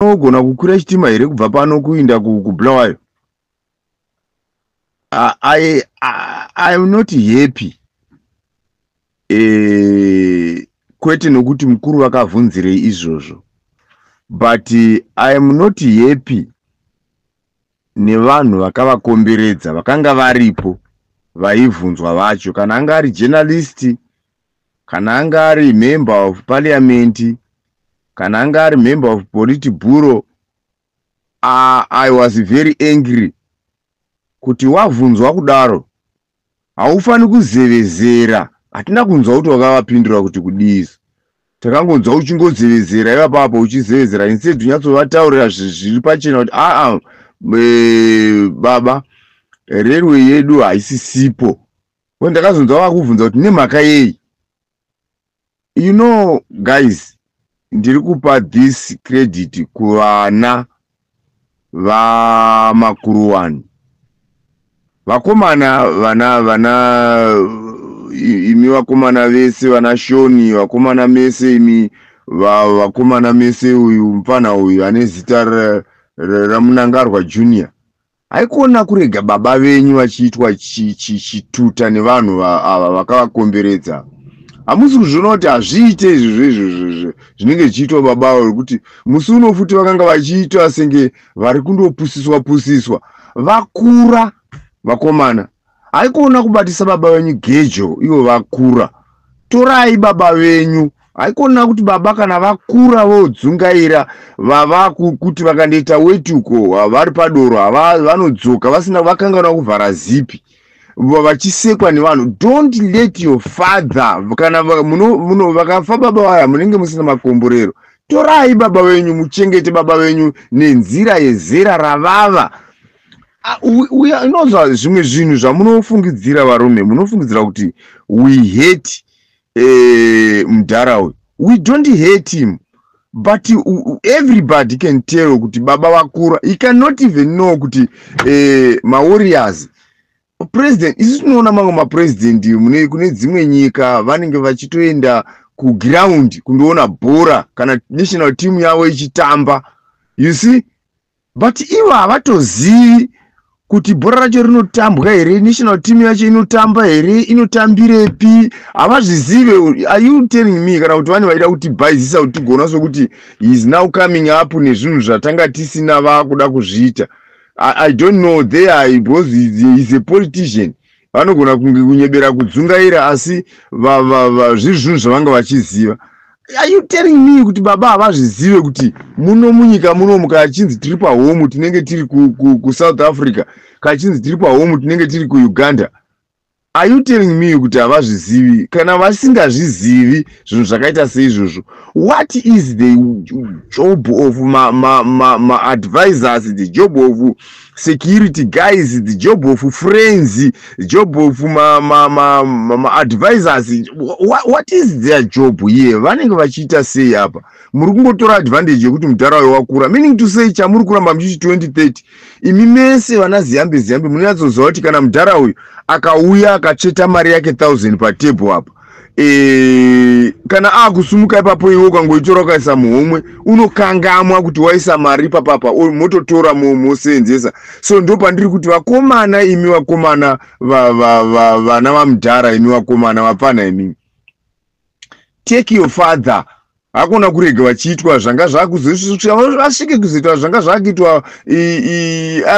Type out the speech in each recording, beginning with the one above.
Munogona kukwira chitima here kubva pano kuinda kuBulawayo? I am not happy, kwete nokuti mukuru vakavhunzirei izvozvo, but I am not happy nevanhu vakavakomberedza vakanga varipo vaibvunzwa vacho, kana anga ari journalist, kana anga ari member of parliament, kana anga ari member of Politburo. I was very angry kuti wabvunzwa kudaro haufani kuzevezera. Hatina kunzwa kuti wakavapindura kuti kudii. Takangonzwa uchingozevezera ipapapo, uchizevezera instead unyatsovataurira zviri pachena kuti aa, baba, railway yedu haisisipo. Ndakazonzwa vakubvunza kuti nemhaka yei. You know guys, ndiri kupa this credit kuvana vamakuruwani, vakomana, vana imi, vakomana vese, vana Shoni, vakomana mese imi, vakomana mese. Uyu mufana uyu ane zita raMunangarwa Junior, haikona kurega baba venyu vachiitwa chituta nevanhu ava vakavakomberedza. Hamusi kuzviona kuti hazviite izvozvo izvozvo zvinenge zvichiitwa baba avo, rekuti musi uno futi vakanga vachiitwa senge vari kundopusiswa pusiswa. Vakura vakomana, haikona kubatisa baba venyu gejo ivo vakura. Torai baba venyu. Haikona kuti baba kana vakura vodzungaira, vava kuti vakandoita weti uko vari padoro, vanodzoka vasina vakanganwa kuvhara zipi, vachisekwa nevanhu. Don't let your father, kana vakafa baba vaya, munenge musina makomborero. Torai baba venyu, muchengete baba venyu nenzira yezera ravava. Inonzwa zvimwe zvinhu zvamunofungidzira. Varume, munofungidzira kuti we hate mudhara uyu. We don't hate him, but everybody can tell kuti baba vakura. He cannot even know kuti mawarriors president, isu tinoona mamwe mapresident kune dzimwe nyika vanenge vachitoenda kuground kundoona bhora kana national team yavo ichitamba, you see? But ivo havatozivi kuti bhora racho rinotambwa here, national team yacho inotamba here, inotambirepi, havazvizive. Are you telling me kana kuti vane vaida kutibhaizisa kuti tigona sokuti he is now coming up nezvinhu zvatanga tisina, vakuda kuzviita? I don't know there, because he is a politician, vanogona kunge kunyebera kudzungaira, asi zviri zvinhu zvavanga vachiziva. Are you telling me kuti baba havazvizive kuti muno munyika munomu kachinzi tiri pahome tinenge tiri kuSouth Africa, kachinzi tiri pahome tinenge tiri kuUganda? Are you telling me kuti havazvizivi? Kana vasingazvizivi zvinhu zvakaita seizvozvo, what is the job of maadvisors, ma, ma the job of security guys, the job of friends, the job of maadvisors? Ma, ma, ma what is their job here? Vanenge vachiita sei apa? Muri kungotora advantage yekuti mudhara uyo wakura, meaning to say chamuri kuramba muchiti 2030. Imi mese vana Ziyambi Ziyambi munonyatsoziva kuti kana mudhara uyu akauya akatsveta mari yake 1000 patable apa, kana akusumuka ipapo, iwe ukangoitora ukaisa muhomwe, unokangamwa kuti waisa mari ipapapa, mototora mosenzesa. So ndo pandiri kuti vakomana imi, vakomana, vana vamudhara imi, vakomana, vapfana imi, take your father. Hakuna kurega vachiitwa zvanga zvakuzosvike kuzoitwa zvanga zvakuitwa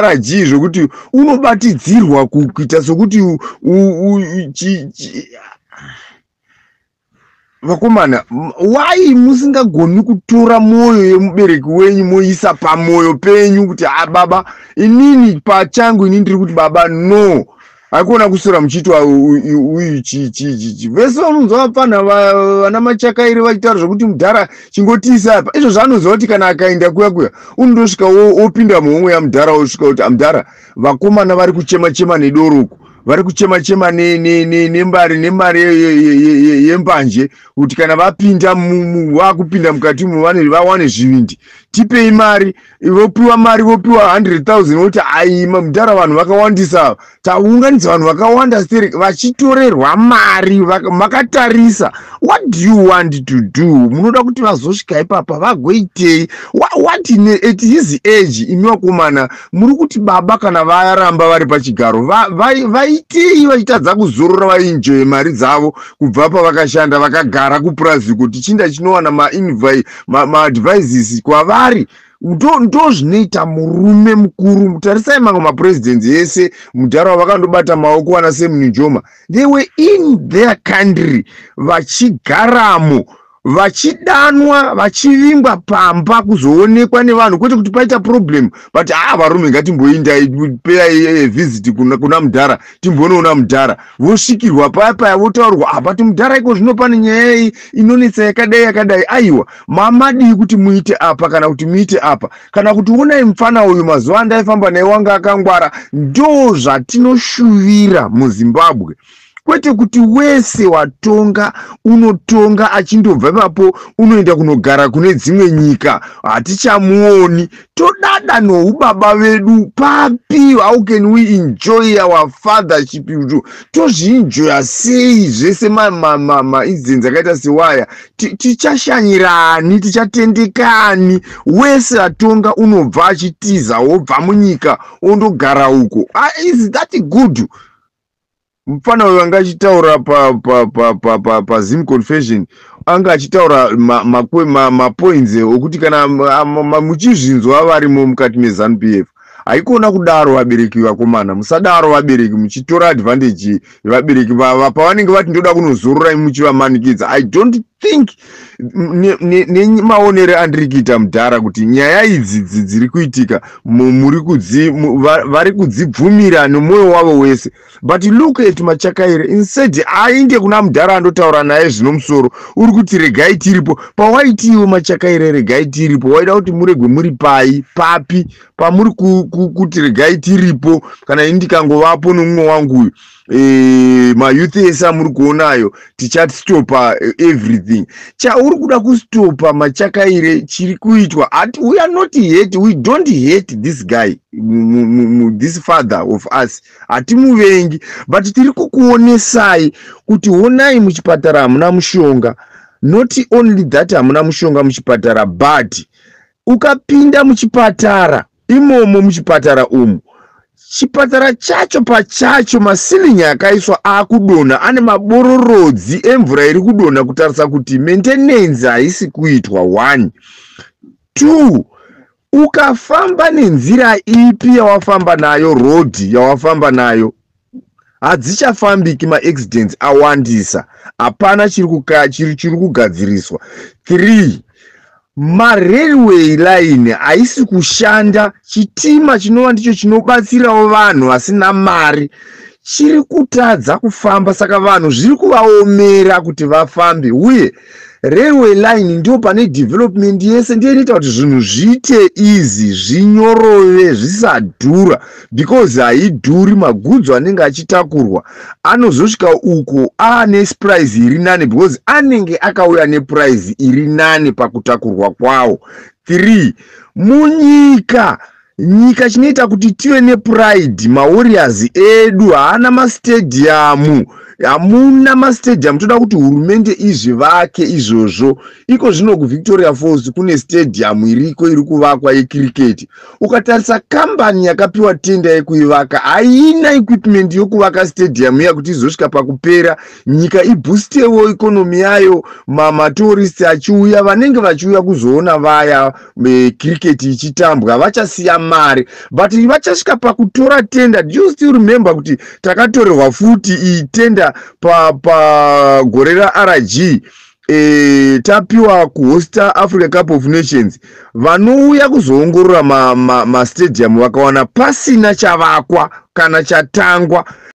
rg, zvokuti unobatidzirwa kuita sokuti. Vakomana, why musingagoni kutora mwoyo yemubereki wenyu moisa pamwoyo penyu kuti a baba, inini pachangu, ini ndiri kuti baba, no, haikona kuswera muchiitwa uyu. Vese vanonzwa vapfanha vana Machakairi vachitaura zvokuti mudhara chingotiisa apa. Izvo zvaanoziva kuti kana akaenda kuya kuya unondosvika opinda muhomwe yamudhara, osvika kuti amudhara, vakomana vari kuchema chema nedoro uku, vari kuchema chema nembari nemari yembanje, kuti kana vapinda vakupinda mukati vawane zvivindi. Tipei mari. Vopiwa mari, vopiwa 100,000, voti, "Aima mudhara, vanhu vakawandisa, taunganidza vanhu vakawanda sterek." Vachitorerwa mari makatarisa. What do you want to do? Munoda kuti vazosvika ipapa vagoitei? What in at his age? Imi vakomana, muri kuti baba kana varamba vari pachigaro, vaitei vachitadza kuzorora, vaenjoye mari dzavo kubva pavakashanda, vakagara kupurazi, kuti chinda chinowana maadvices kwavari? Ndo zvinoita murume mukuru. Tarisai mamwe mapresidents ese, mudhara vakandobata maoko ana Sam Nujoma. They were in their country, vachigaramo, vachidanwa, vachivingwa pamba kuzoonekwa nevanhu, kwete kuti paita problem but, "Ah, varume, ngatimboindai, payai visit kuna mudhara, timbonoona mudhara." Vosvikirwa paya paya, votaurwa, "Ah, but mudhara, iko zvino pane nyaya iyi inonetsa yakadai yakadai. Aiwa, mamadii kuti muite apa kana kuti muite apa, kana kuti onai mufana uyu, mazuva andaifamba naye wanga akangwara." Ndo zvatinoshuvira muZimbabwe, kwete kuti wese watonga unotonga, achindobva ipapo unoenda kunogara kune dzimwe nyika, hatichamuoni. Todada noubaba vedu papi? How can we enjoy our fathership? Tozvienjoya sei zvese maincidents akaita sewaya? Tichashanyirani? Tichatendekani? Wese atonga unobva achitiza, wobva munyika, ondogara uko. Ah, is that good? Mufana uyu anga achitaura paZim Confession, anga achitaura mapoints okuti kana muchizvinzwa varimo mukati meZANU PF, haikona kudaro. Vabereki vakomana, musadaro vabereki, muchitora advantage yevabereki pavanenge vati ndoda kunozorora, muchivamanikidza. I don't think, nemaonero andiri kuita mudhara, kuti nyaya idzi dziri kuitika muri vari kudzibvumira nomwoyo wavo wese. But look at Machakaire. Instead ainde kuna mudhara andotaura naye zvino musoro, uri kuti, "Regai tiripo." Pawaitiwo Machakaire, "Regai tiripo," waida kuti muregwe muri pai papi pamuri kuti regai tiripo? Kana ini ndikangovapo nomumwe wangu uyu, mayouth ese amuri kuonayo, tichastopa everything. Chauri kuda kustopa, Machakaire, chiri kuitwa, we are not hate, we don't hate this guy, this father of us, hatimuvengi, but tiri kukuonesai kuti honai, muchipatara hamuna mushonga. Not only that, hamuna mushonga muchipatara, but ukapinda muchipatara imomo, muchipatara umu, chipatara chacho pachacho, maceiling akaiswa akudonha, ane mabororodzi emvura iri kudonha, kutarisa kuti maintenance haisi kuitwa. One, two, ukafamba nenzira ipi yawafamba nayo, road yawafamba nayo hadzichafambiki, maaccidents awandisa, hapana chiri kugadziriswa. Three, marailway line haisi kushanda. Chitima chinova ndicho chinobatsirawo vanhu vasina mari chiri kutadza kufamba, saka vanhu zviri kuvaomera kuti vafambe. Uye railway line ndio pane development yese, ndiyo inoita kuti zvinhu zviite easy, zvinyorove, zvisadhura, because haidhuri. Magoods anenge achitakurwa anozosvika uko aane price iri nane, because anenge akauya neprice iri nane pakutakurwa kwawo. 3, munyika, nyika chinoita kuti tive nepride, mawarriors edu haana mastadium, hamuna mastadium. Toda kuti hurumende izvivake izvozvo. Iko zvino kuVictoria Falls kune stadium iriko iri kuvakwa yecricket. Ukatarisa kambani yakapiwa tender yekuivaka, haina equipment yokuvaka stadium iya kuti izosvika pakupera, nyika iboostewo economy yayo, matourist achiuya, vanenge vachiuya kuzoona vaya cricket ichitambwa vachasiya mari, but vachasvika pakutora tender. Do you still remember kuti takatorerwa futi iyi tender pagore raRG, tapiwa kuhosta Africa Cup of Nations? Vanouya kuzoongorora mastadium vakawana pasina chavakwa kana chatangwa.